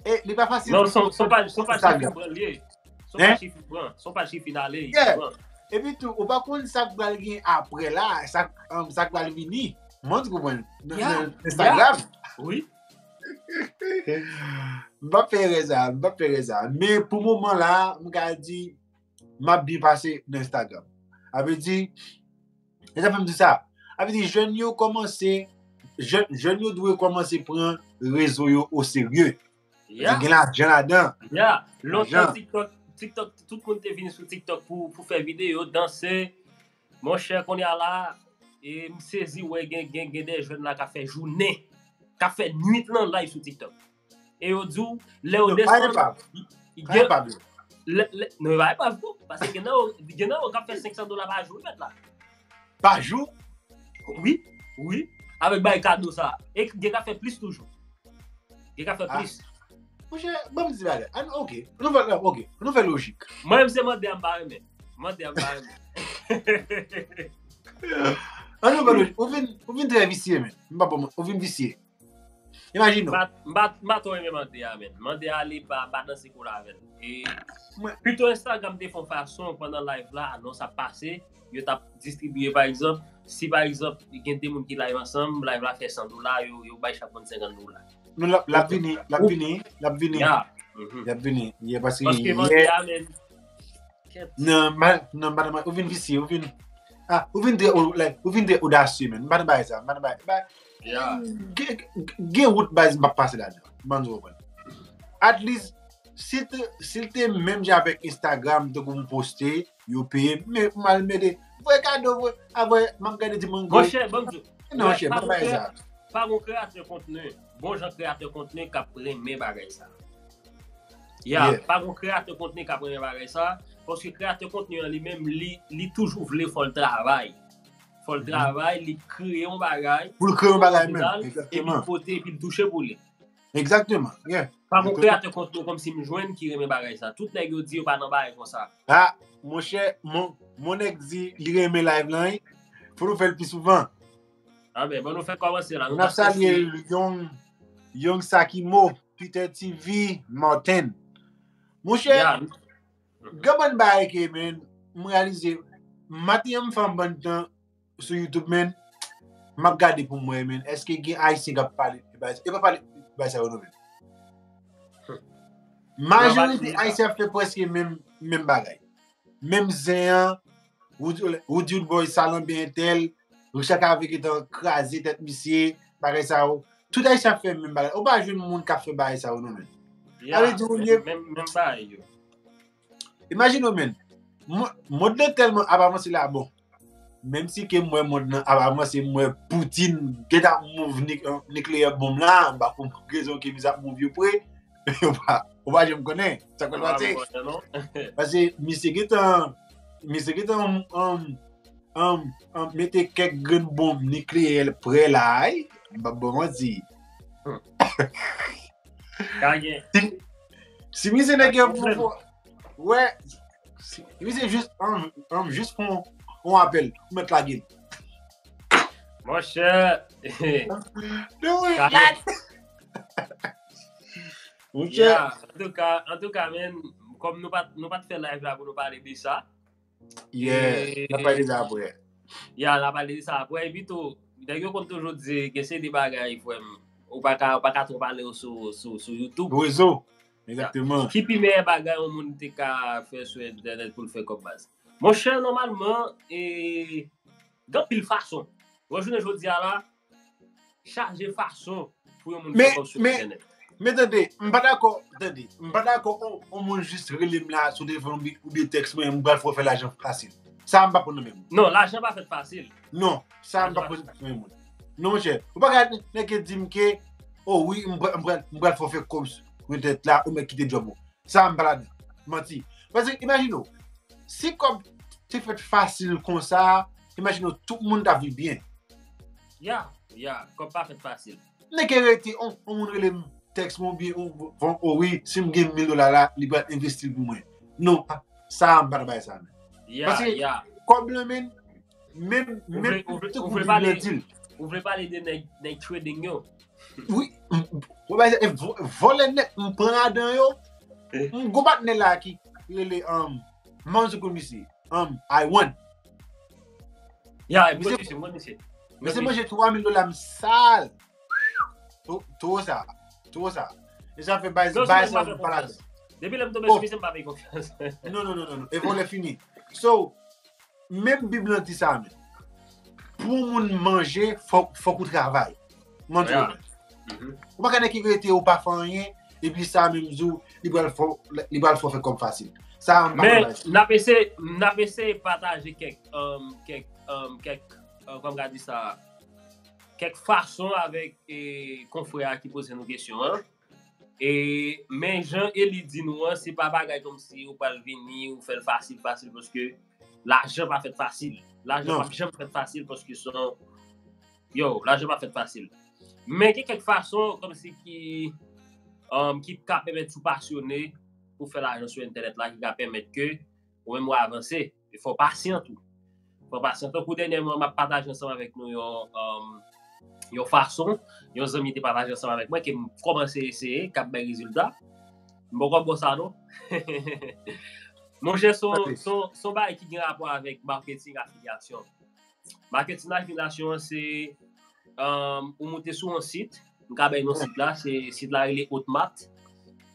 e li pa fasil. Non, son, son paj, son paj shipping pran li ye. Son paj shipping pran, son paj shipping ale, li pran. Epi tou, ou pa konn sa k pral gen apre la, sa, um, sa k pral vini. Mwen, ou konprann? Nan, nan Instagram. Wi. M p ap fè erè sa, m p ap fè erè sa. Men pou moman la, m ka di, m ap byen pase nan Instagram. A vle di, e sa fè m di sa. A vle di, jèn yo kòmanse, jèn, jèn yo dwe kòmanse pran rezo yo o serye. Gen lajan ladan. Ya, lontan TikTok, TikTok, tout moun te vin sou TikTok pou, pou fè videyo, danse. Monchè, kounye a la, e m sezi wè gen, gen, gen de jèn la k ap fè jounen, k ap fè nwit lan live sou TikTok. E yo di w, lè yo desann, gen, lè, lè, non, yo pa epav tou, paske gen nan yo, gen nan yo k ap fè senk san dola pa jou, wi, mèt la. Pa jou? Wi, wi. Avèk bay kado sa. E gen k ap fè plis toujou. Gen k ap fè plis. Monchè, ban m di bagay. An, ok. Nou fè, ok. Nou fè lojik. Mwen menm se mande a m pa renmen. Mande a m pa renmen. An nou fè lojik. Ou vin, ou vin trè visye, men. M pa bon, ou vin visye. Imajine w. M pa, m pa, m pa twò renmen mande a, men. Mande a, li pa, m pa danse koul avè l. E, pito Instagram te fè yon fason pandan live la, anons ap pase, yo t ap distribiye, pa egzanp, si pa egzanp, gen de moun ki live ansanm, live la fè san dola, yo, yo bay chak moun senkant dola. Non, l ap, l ap vini, l ap vini, l ap vini. Ya. L ap vini. Yeah, paske mande a, men. Kèt. Non, man, non, madanm, ou vin visye, ou vin, ah, ou vin trè, ou, like, ou vin trè odasye, man. M pa nan bagay sa, m pa nan bagay, bagay. Yeah. Gen, gen, gen wout baz m p ap pase ladan. Ban nou konprann. At least, si te, si l te menm jan avèk Instagram, tankou m poste, yo peye m, men m al mete, voye kado, voye, apre, m ap gade di mango. Monchè, ban m di w. Non, monchè, m pa bay sa. Pa gon kreyatè kontni, bon jan kreyatè kontni k ap renmen bagay sa. Ya, pa gon kreyatè kontni k ap renmen bagay sa, paske kreyatè kontni an li menm, li, li toujou vle fò l travay. Fò l travay, li kreye yon bagay, pou l kreye yon bagay menm, egzakteman, epi l pote, epi l touche pou li. Egzakteman, yeah. Pa gen kreyatè kont nou kòmsi m jwenn ki renmen bagay sa. Tout nèg yo di yo pa nan bagay konsa. Ah, monchè, mon, mon nèg di li renmen live lan, wi. Fò nou fè l pi souvan. Ah, men, bon, nou fè kòmanse la. Nou ap salye Young, Young Sakimo, Peter T V, Martin. Monchè, yeah. Gen bann bagay ke, men, m reyalize, maten an m fè yon bann tan sou YouTube, men, m ap gade pou m wè, men, èske gen Ayisyen k ap pale de bagay sa? E pa pale de bagay sa yo non, men. Majorite Ayisyen ap fè prèske menm, menm bagay. Menm zen an, Roody, Roody Boy, Salanbe entèl, Richard Cavé gentan kraze tèt misye, bagay sa yo. Tout Ayisyen ap fè menm bagay. Ou pa jwenn moun k ap fè bagay sa yo non, men. Sa vle di ou ye. Menm, menm bagay yo. Imajine w, men. Mo-, mond lan tèlman ap avanse la, bon. Menm si ke m wè mond lan ap avanse, m wè Putin gentan ap move nik-, nikleyè bonm la, m pa konprann rezon ke misye ap move yo pre. Ou pa, ou pa janm konnen sa k pral pase. Paske misye gentan, misye gentan, um, um, um, mete kèk grenn bonm nikleyè prè la, wi. M p ap ba w manti. Si, si misye nèg gen pou fò, wè, si misye jis, um, um, jis fè yon, yon apèl, ou mèt lage l. Monchè. Monchè. Yeah, antouka, antouka, men, kòm nou pa t, nou pa t fè live la pou nou pale de sa. Yeah, n ap pale de sa apre. Yeah, n ap pale de sa apre. Epi tou, nèg yo konn toujou di, gen seri de bagay, frè m, ou pa ka, ou pa ka twò pale yo sou, sou, sou YouTube. Rezo, egzakteman. Ki pi meyè bagay yon moun te ka fè sou entènèt pou l fè kòb baz? Monchè, nòmalman, e, gen anpil fason. Bon, jounen jodi a la, chaje fason pou yon moun fè kòb sou entènèt. Men tande, m pa dakò, tande, m pa dakò on, on moun jis rele m la sou telefòn oubyen, oubyen tèks mwen, m pral fè w fè lajan fasil. Sa a m pa pran nan men moun. Non, lajan pa fèt fasil. Non, sa a m pa pran nan men moun. Non, monchè, ou pa ka nèg ki di m ke, oh wi, m pral, m pral, m pral fè w fè kòb sou entènèt la, ou mèt kite djòb ou. Sa a m pa ladan. Manti. Paske, imajine w, si kòb te fèt fasil konsa, imajine w, tout moun t ap viv byen. Ya, ya, kòb pa fèt fasil. Nèg ki rete, on, on moun rele m, tèks mwen oubyen, on, on, oh wi, si m gen mil dola la, li pral envesti l pou mwen. Non, sa a m pa nan bagay sa a, men. Ya, paske ya. Kòb lan, men, menm, ou vle, menm ou vle, ou vle pale, ou vle pale de nèg, nèg trading yo. Wi, m, m, e vo-, vòlè nèt, m pran ladan yo. M gon patnè la ki rele, um, Manzo Koumisi, um, I one. Ya, m konn misye, m konn misye. Misye manje twa mil dola m sal. Two, two sa, two sa. E sa fè bay, bay sa m pa ladan. Depi lè m tonbe sou misye, m pa fè konfyans. Non, non, non, non, non. E vòlè fini. So, menm Bib lan di sa menm. Pou yon moun manje, fòk, fòk ou travay. Mwen di ou. Ou pa ka nèk ki rete ou pa fè anyen, epi sa menm jou, li pral fè, li pral fè w fè kòb fasil. Sa, m pa konn bagay. Men, n ap eseye, n ap eseye pataje kèk, um, kèk, um, kèk, uh, kòman m ka di sa, kèk fason avèk, e, konfrè a ki poze nou kesyon an. E, men jan Eli di nou an, se pa bagay kòmsi ou pral vini, ou fè l fasil, fasil, paske lajan pa fèt fasil. Lajan pa janm fèt fasil, paske se yon, yo, lajan pa fèt fasil. Men gen kèk fason kòmsi ki, um, ki ka pèmèt ou pasyone pou fè lajan sou entènèt la, ki ka pèmèt ke ou menm ou avanse. E fò w pasyan tou. Fò w pasyan. Tankou dènyèman, m ap pataje ansanm avèk nou yon, um, yon fason, yon zanmi te pataje ansanm avèk mwen, ke m kòmanse eseye, k ap bay rezilta. M poko bon sa, non. Monchè, se yon, se yon, se yon bagay ki gen rapò avèk maketing afilyasyon. Maketing afilyasyon an, se, um, ou moute sou yon sit, m ka bay non sit la, se sit la rele Hotmart.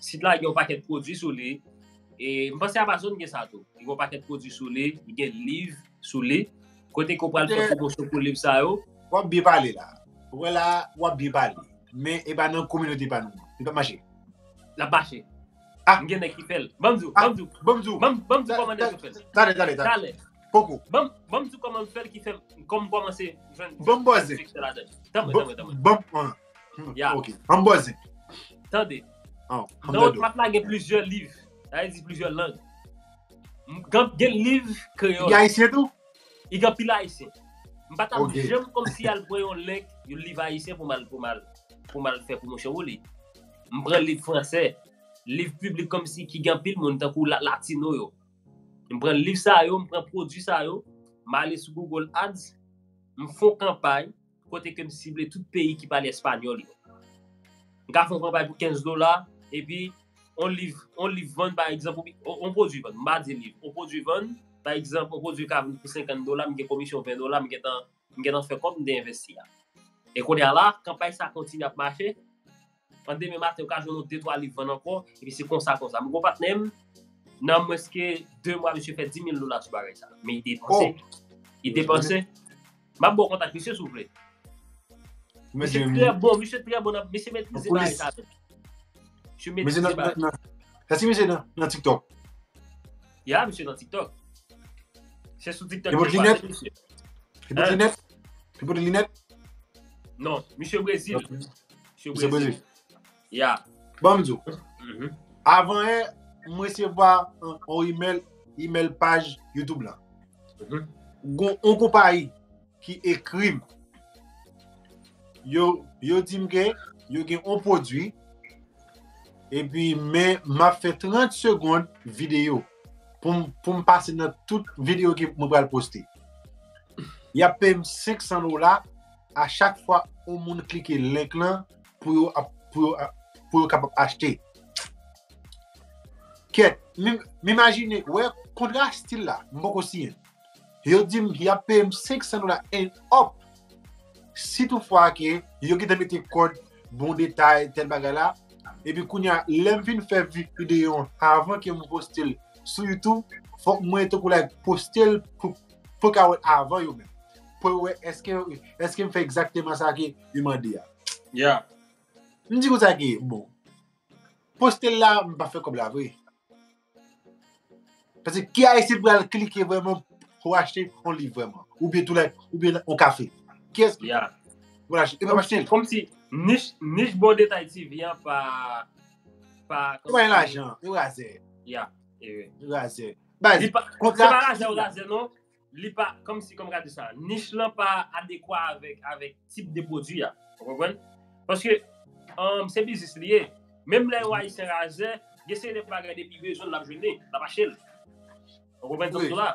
Sit la gen yon pakèt pwodui sou li. E m panse Amazon gen sa tou. Li gen yon pakèt pwodui sou li, li gen liv sou li. Kote ke w pral fè pwomosyon pou liv sa yo. W ap byen pale la. Ou wè la, w ap byen pale. Men e pa nan kominote pa nou. Li p ap mache. L ap mache. Ah. M gen nèg ki fè l. Ban m di w, ban m di w. Ban m di w. Ban m, ban m di w kòman nèg yo fè l. Talè, talè, talè. Talè. Poko. Ban m, ban m di w kòman m fè l ki fè m, kòman m kòmanse jwenn, jwenn sektè ladan. Tanpri, tanpri, tanpri. Ban m, ah. Hmm, ya. Ok. Ban m bòzen. Tande. Nan Hotmart la gen plizyè liv. Sa vle di plizyè lang. M, gen, gen liv kreyòl. Gen ayisyen tou? Li gen anpil ayisyen. M pa t ap janm kòmsi al pran yon link, yon liv ayisyen pou m al, pou m al, pou m al fè pwomosyon pou li. M pran liv fransè, liv piblik kòmsi ki gen anpil moun tankou la, latino yo. M pran liv sa yo, m pran pwodui sa yo, m ale sou Google Ads, m fè yon kanpay kote ke m sible tout peyi ki pale espanyòl yo. M ka fè yon kanpay pou kenz dola, epi yon liv, yon liv vann, pa egzanp, yon, yon pwodui vann, m pa di liv, yon pwodui vann, pa egzanp, yon pwodui ka vann pou senkant dola, m gen komisyon ven dola, m gentan, m gentan fè kòb m te envesti a. E kounye a la, kanpay sa kontinye ap mache, an demen maten, ou ka jwenn yon de twa liv vann ankò, epi se konsa, konsa. M gon patnè m, nan mwens ke de mwa, misye fè dis mil dola sou bagay sa. Men li depanse. Li depanse. M ap ba w kontak misye, si w vle. Misye trè bon, misye trè bon, misye metrize bagay sa menm. Misye metrize bagay. Èske misye nan, nan TikTok? Ya, misye nan TikTok. Se sou TikTok ke m pale misye. Li pote linèt? Li pote linèt? Non, misye Brezil. Misye Brezil. Ya. Ban m di w. Avan yè, m resevwa yon, yon email, email paj YouTube la. Gon yon konpayi ki ekri m. Yo, yo di m ke yo gen yon pwodui, epi men m ap fè trant segonn videyo pou m, pou m pase nan tout videyo ke mwen pral poste. Y ap peye m senk san dola a chak fwa yon moun klike link lan pou yo, pou yo, pou yo kapab achte. Kèt, m, m imajine, wè, kontra stil la, m poko siyen. Yo di m y ap peye m senk san dola and up. Si toutfwa ke yo gentan mete kòd, bon detay, tèl bagay la, epi kounye a, lè m fin fè vi-, videyo an, avan ke m poste l sou YouTube, fòk mwen tankou like poste l pou, pou ka wè l avan yo menm. Pou yo wè èske, èske m fè egzakteman sa ke yo mande a. Ya. M di konsa ke, bon, poste l la, m pa fè kòb la vre. Paske ki ayisyen pral klike vrèman pou achte yon liv vrèman? Oubyen tou like, oubyen yon kafe? Kiyès ki pral achte? Yo p ap achte l. Kòmsi, kòmsi nich, nich Bon Detay T V an pa, pa, yo pa gen lajan, yo razè. Ya, e wi. Yo razè. Baz, se pa razè, yo razè, non. Li pa, kòmsi, kòman ka di sa, nich lan pa adekwa avèk, avèk tip de pwodui a. Ou konprann? Paske, um, se biznis li ye. Menm lè yon Ayisyen razè, gen seri de bagay depi bezwen l, l ap jwenn li, l ap achte l. Ou konprann sa m di w la?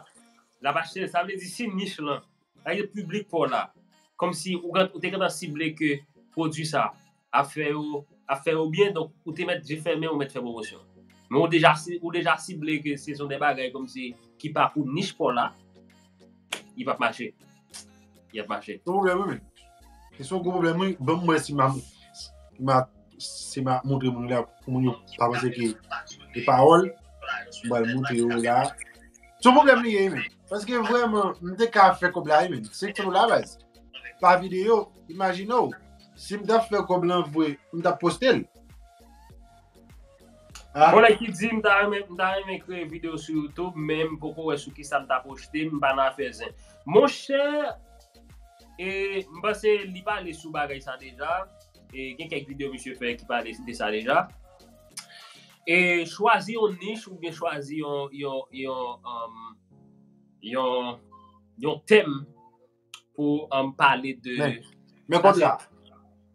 L ap achte l. Sa vle di si nich lan, sa vle di piblik pa w la, kòmsi ou, ou te gentan sible ke pwodui sa, ap fè yo, ap fè yo byen, donk ou te mèt je fèmen, ou mèt fè pwomosyon. Men ou deja, ou deja sible ke se son de bagay kòmsi ki pa pou nich pa w la, li p ap mache. Li ap mache. Se yon pwoblèm, wi, men. Se yon gwo pwoblèm, wi. Ban m wè si m a, si m a, si m a montre moun yo la, pou moun yo pa panse ke se pawòl, m pral montre yo la. Se yon pwoblèm li ye, wi, men. Paske vrèman, m te ka fè kòb la, wi, men. Se kòb la, baz. Pa videyo, imajine w, si m t ap fè kòb lan vre, m t ap poste l. Ah. Bon, nèg ki di m ta renmen, m ta renmen kreye videyo sou YouTube, men m poko wè sou kisa m ta poste, m pa nan afè zen. Monchè, e, m panse li pale sou bagay sa deja. E gen kèk videyo misye fè ki pale de sa deja. E chwazi yon nich oubyen chwazi yon, yon, yon, um, yon, yon tèm pou, um, pale de. Men, men kontra.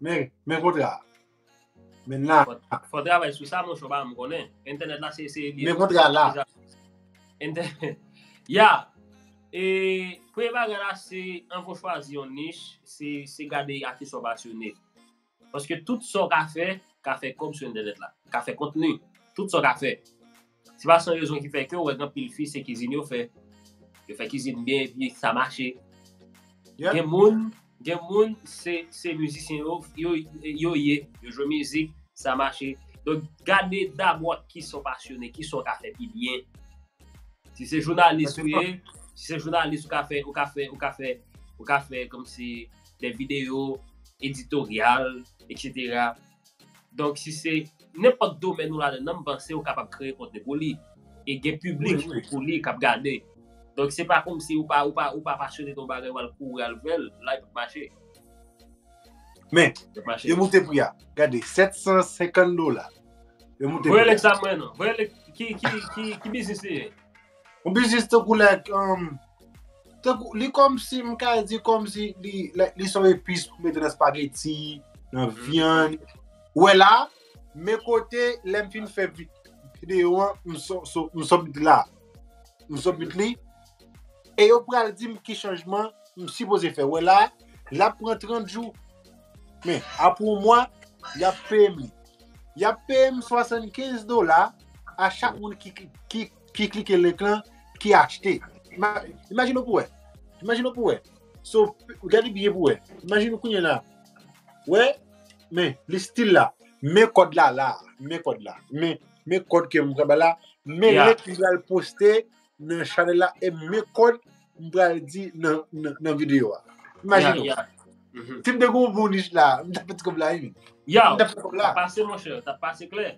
Men, men kontra. Men la. Fò, fò travay sou sa, monchè, pa m konnen. Entènèt la, se, se li. Men kontra la. Entè-, ya. E premye bagay la, se anvan w chwazi yon nich, se, se gade a ki sa w pasyone. Paske tout sa w ka fè, ka fè kòb sou entènèt la. Ka fè kontni. Tout sa w ka fè. Se pa san rezon ki fè ke w wè gen anpil fi se kizin yo fè. Yo fè kizin byen epi sa mache. Gen moun, gen moun se, se mizisyen yo, yo, yo ye, yo jwe mizik, sa mache. Donk, gade dabò ki sa w pasyone, ki sa w ka fè pi byen. Si se jounalis ou ye, si se jounalis ou ka fè, ou ka fè, ou ka fè, ou ka fè kòmsi de videyo editoryal, etsetera. Donk, si se nenpòt domèn ou ladan nan, m panse ou kapab kreye kontni pou li. E gen piblik pou li k ap gade. Donk, se pa kòmsi ou pa, ou pa, ou pa pasyone de yon bagay, ou al kouri al fè l, la, li p ap mache. Men, yo moute pri a. Gade, sèt san senkant dola. Yo moute pri a. Voye link sa mwen non. Voye link, ki, ki, ki, ki biznis li ye? Yon biznis tankou like, um, tankou, li kòmsi, m ka di kòmsi li, li, li se yon epis pou mete nan spageti, nan vyann. Ou wè la, men kote, lè m fin fè vi- videyo an, m sou, sou, m submit la. M submit li. E yo pral di m ki chanjman m sipoze fè. Ou wè la, l ap pran trant jou. Men, apre yon mwa, y ap peye m li. Y ap peye m swasannkenz dola a chak moun ki, ki, ki, ki klike link lan, ki achte. Ima- Imajine w pou wè. Imajine w pou wè. So, gade byen pou wè. Imajine w kounye la. Wè, men, li still la. Men kòd la la. Men kòd la. Men, men kòd ke m pral ba la. Men link m pral poste nan chanèl la. E men kòd m pral di nan, nan, nan videyo a. Imajine w. Si m te gen yon bonus la, m t ap fè ti kòb la, wi, men. M t ap fè kòb la. T ap pase, monchè, t ap pase klè.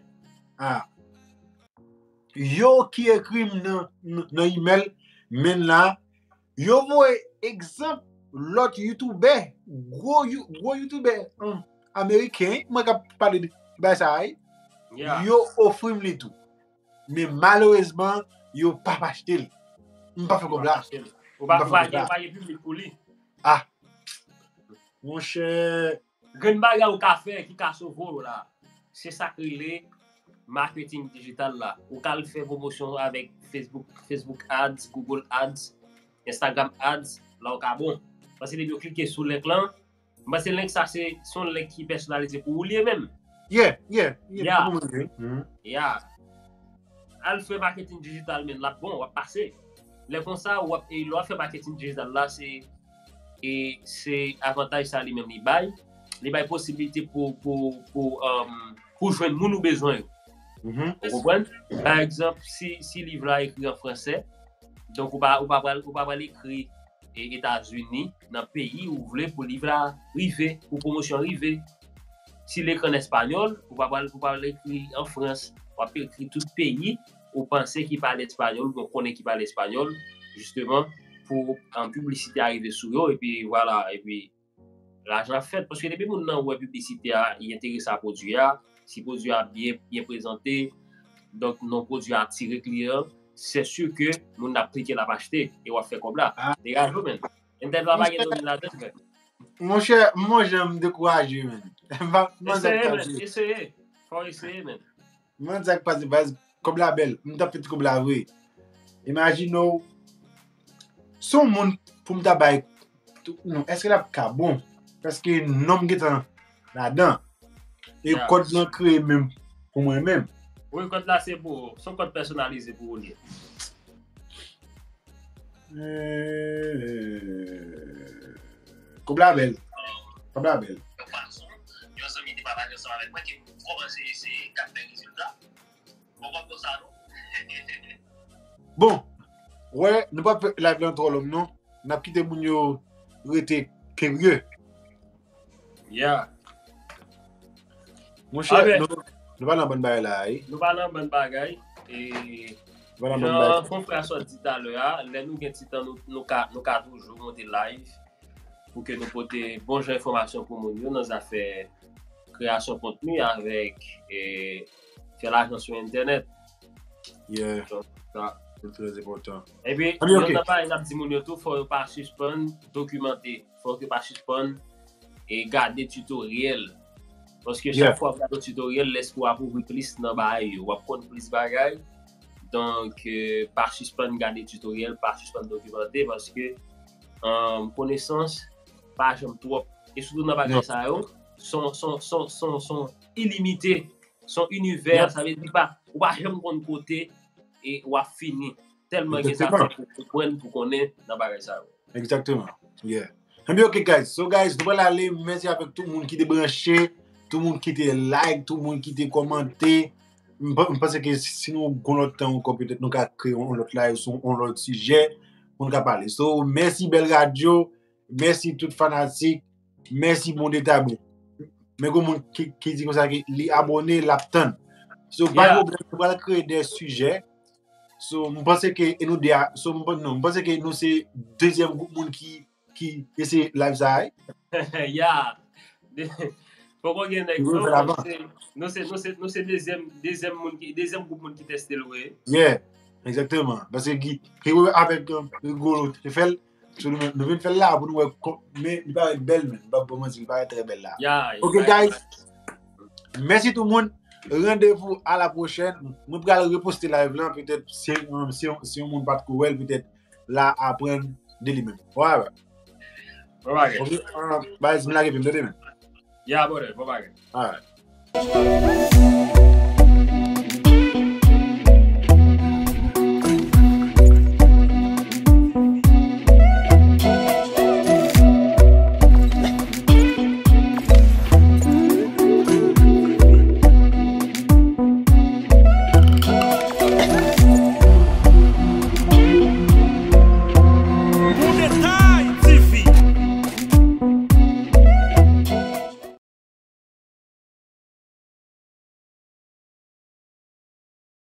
Ah. Yo ki ekri m nan, nan, nan email, men la, yo voye egzanp lòt youtubè, gwo, you- gwo youtubè, hmm, ameriken, mwen k ap pale de bagay sa a, wi. Yo ofri m li tou. Men malerezman, yo p ap achte l. M pa fè kòb la. Ou pa, ou pa gen, ou pa gen piblik pou li. Ah. Monchè. Grenn bagay ou ka fè ki ka sove w la, se sa k rele marketing digital la. Ou ka al fè pwomosyon avèk Facebook, Facebook Ads, Google Ads, Instagram Ads, la ou ka bon. Paske depi ou klike sou link lan, m panse link sa se, se yon link ki pèsonalize pou ou li ye menm. Yeah, yeah, yeah. Yeah. Al fè marketing digital, men l ap bon, w ap pase. Lè konsa, w ap, e lè w ap fè marketing digital la, se, e se avantaj sa li menm li bay. Li bay posiblite pou, pou, pou, um, pou jwenn moun ou bezwen yo. Ou konprann? Pa egzanp, si, si liv la ekri an fransè, donk ou pa, ou pa pral, ou pa pral ekri e Etazini, nan peyi ou vle pou liv la rive, pou pwomosyon rive. Si l ekri an espanyòl, ou pa pral, ou pa pral ekri an Frans, w ap ekri tout peyi ou panse ki pale espanyòl, oubyen w konnen ki pale espanyòl, jisteman, pou, um, piblisite a rive sou yo, epi vwala, epi lajan ap fèt. Paske depi moun nan wè piblisite a, li enterese a pwodui a, si pwodui a byen, byen prezante, donk non pwodui a atire kliyan, se si ke moun nan ap klike, l ap achte, e w ap fè kòb la. Degaje w, men. Entèvyou a pa gen domine ladan l, frè. Monchè, m pa janm dekouraje, men. Eseye, men. Eseye. Fò w eseye, men. Mwen di sa k pase, baz, kòb la bèl. M t ap fè ti kòb la vre. Imajine w, se yon moun pou m ta bay, non, èske l ap ka bon? Paske non m gentan ladan. E kòd lan kreye menm pou mwen menm. Wi, kòd la se pou ou. Se yon kòd pèsonalize pou ou li ye. Eh, kòb la bèl. Kòb la bèl. Yon fason, yon zanmi te pataje ansanm avèk mwen ke m kòmanse eseye k ap fè rezilta. Bon, w ap konsa, non? Bon, wè, nou p ap fè live lan twò long, non. N ap kite moun yo rete kirye. Yeah. Monchè, nou, nou pa nan bann bagay la, wi. Nou pa nan bann bagay. E, jan konfrè a sot di talè a, lè nou gen ti tan, nou, nou ka, nou ka toujou monte live pou ke nou pote bon jan enfòmasyon pou moun yo nan zafè kreyasyon kontni avèk, e, fè lajan sou entènèt. Yeah. Donk, sa. Se trè enpòtan. Epi, yon lòt bagay n ap di moun yo tou, fò yo pa sispann dokimante. Fò yo pa sispann e gade titoryèl. Paske chak fwa w ap gade yon titoryèl, lespri w ap ouvri plis nan bagay yo. W ap konn plis bagay. Donk, eh, pa sispann gade titoryèl, pa sispann dokimante, paske, eh, konesans pa janm twòp. E sitou nan bagay sa yo, son, son, son, son, son ilimite, son inivè, sa vle di pa, ou pa janm konn kote e w ap fini. Tèlman gen zafè pou konprann, pou konnen nan bagay sa yo. Exactement. Yeah. Ebyen, ok, guys. So, guys, nou pral ale. Mèsi avèk tout moun ki te branche, tout moun ki te like, tout moun ki te kòmante. M pa- m panse ke si nou gon lòt tan ankò, petèt nou ka kreye yon lòt live sou yon lòt sijè pou nou ka pale. So, mèsi Bèl Radyo, mèsi tout fanatik, mèsi Bondyetablè. Men gon moun ki, ki di konsa ke li abòne, l ap tann. So, pa gen pwoblèm, nou pral kreye de sijè. So, m panse ke e nou de a, so, m pan- non, m panse ke nou se dezyèm gwoup moun ki, ki eseye live sa a, wi. Ya. Poko gen nèg, nou se, nou se, nou se, nou se dezyèm, dezyèm moun ki, dezyèm gwoup moun ki teste l, wi. Yeah, egzakteman. Paske ki, ki avèk, um, Rigolo te fè l, So, nou, nou vin fè l la pou nou wè. Men li parèt bèl, men m p ap ba w manti, li parèt trè bèl la. Ya, Ok, guys. Mèsi tout moun. Randevou a la pwochèn. Mwen pral reposte live lan, petèt si, um, si, si yon moun pa t ko wè l, petèt la aprann de li menm. Whatever. Bon bagay. Ok, um, guys, m lage pi m tande men. Ya, brother, bon bagay. Alright.